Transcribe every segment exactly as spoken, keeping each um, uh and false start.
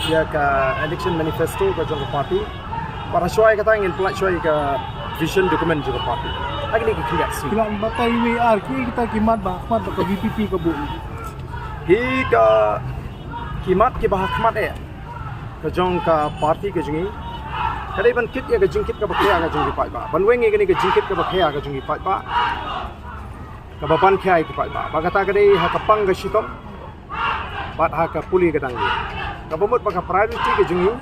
Ïa ka election manifesto ka jong ka party. Para shuwa ïa kata ngin pynlait shuwa ïa ka vision document jong ka party. Ha kine ki khyndiat sngi. Ki la batai wei ar ki kita ki mat ba khmat ba ka V P P ka buh. Hi ka ki mat ki ba ha khmat eh. Ka jong ka party ka jong i. Ka dei ban kit ïa ka jingkit ka ba khia ka jong i paidbah. Ban weng ïa kane ka jingkit ka ba khia ka jong i paidbah. Ka ba ban khia ïa ki paidbah. Ba kata ka dei ha ka pang ka shitom. Bad ha ka pule ka dang. Ka ba mut ba ka priority ka jong i.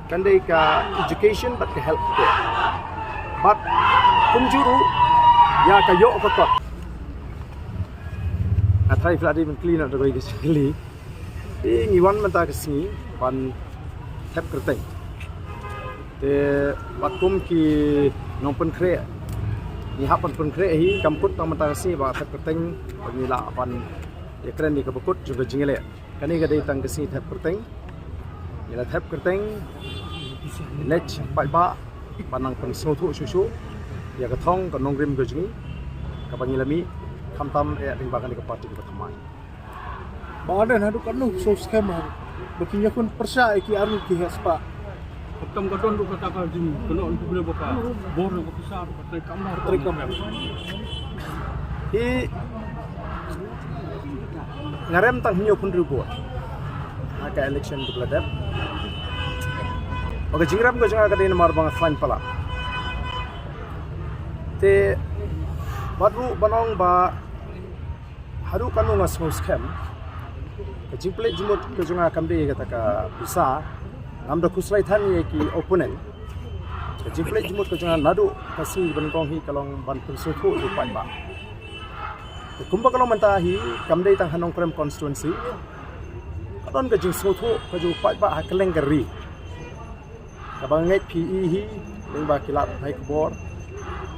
Kan dei ka education bad ka health care. Bad kumjuh ruh ïa ka ïoh ka kot. Nga trai flat di ban kli na da ka jingkli. Te ngi wan mynta ka sngi ban thep kyrteng. Te bad kum ki nongpynkhreh ngi hap ban pynkhreh hi kam kut tang mynta ka sngi ba thep kyrteng ba ngi lah ban ïakren ïa ka ba kut jong ka jingïaleh. Kane ka dei tang ka sngi thep kyrteng. Ngi la thep kyrteng. Leit paidbah ban nang pynsngewthuh shuh shuh ïa ka thong ka nongrim ka jong ngi kaba ngi la mih khamtam eh lyngba kane ka party kaba thymmai. Ba ardent haduh katno ki sngewskhem ha ba kin ïakhun pyrshah ïa ki arngut ki heh spah. Khamtam ka don ruh kata ka jingkynnoh na ki briew ba ka bor na ka pisa ruh ka trei kam. Trei kam. Hi nga rem tang hynñiew phew hynriew vote ha ka election ka ba la dep. Ba ka jingrem ka jong nga ka dei namar ba nga khlaiñ palat. Te bad ruh ban ong ba haduh katno nga sngewskhem. Ka jingpynleit jingmut ka jong nga kam dei kata ka pisa. Ngam da khuslai than ïa ki opponent. Ka jingpynleit jingmut ka jong nga naduh ka sngi ba nyngkong hi ka long ban pynsngewthuh ïa u paidbah. Te kumba ka long mynta hi kam dei tang ha Nongkrem constituency. Ka don ka jingsngewthuh ka jong u paidbah ha kylleng ka ri. Kaba ngeit phi i hi lyngba ki lad pathai khubor,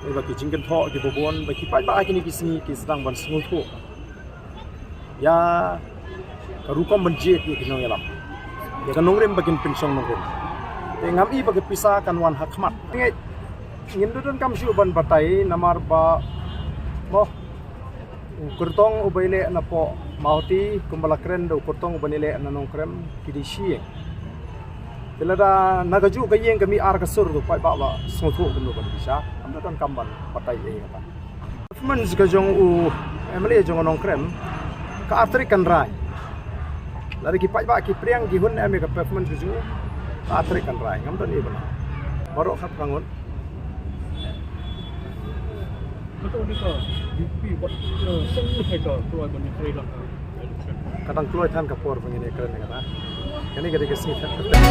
lyngba ki jingkynthoh ki ba bun ba ki paidbah ha kine ki sngi ki sdang ban sngewthuh ïa ka rukom ban jied ïa ki nongïalam, ïa ka nongrim ba kin pynshong nongrim. Te ngam i ba ka pisa kan wan ha khmat. Ngeit ngin da donkam shuh ban batai namar ba mo u kyrtong u ba ïaleh na poh Mawhati kumba la kren da u kyrtong u ba ïaleh na Nongkrem ki dei shi ïing. Te lada na kajuh ka ïing ka mih ar ka sur, u paidbah ba sngewthuh kumno ban pisa. Kam da donkam ban batai ei kata. Performance ka jong u M L A jong u Nongkrem ka ar tarik kan rai. Lada ki paidbah ki pdiang ki hun em ïa ka performance ka jong u, ka ar tarik kan rai. Ngam don ei ba la baroh khatphra ngut. Ka dang kloi than ka por ba ngin ïakren ïa kata. Kane ka dei ka sngi thep kyrteng.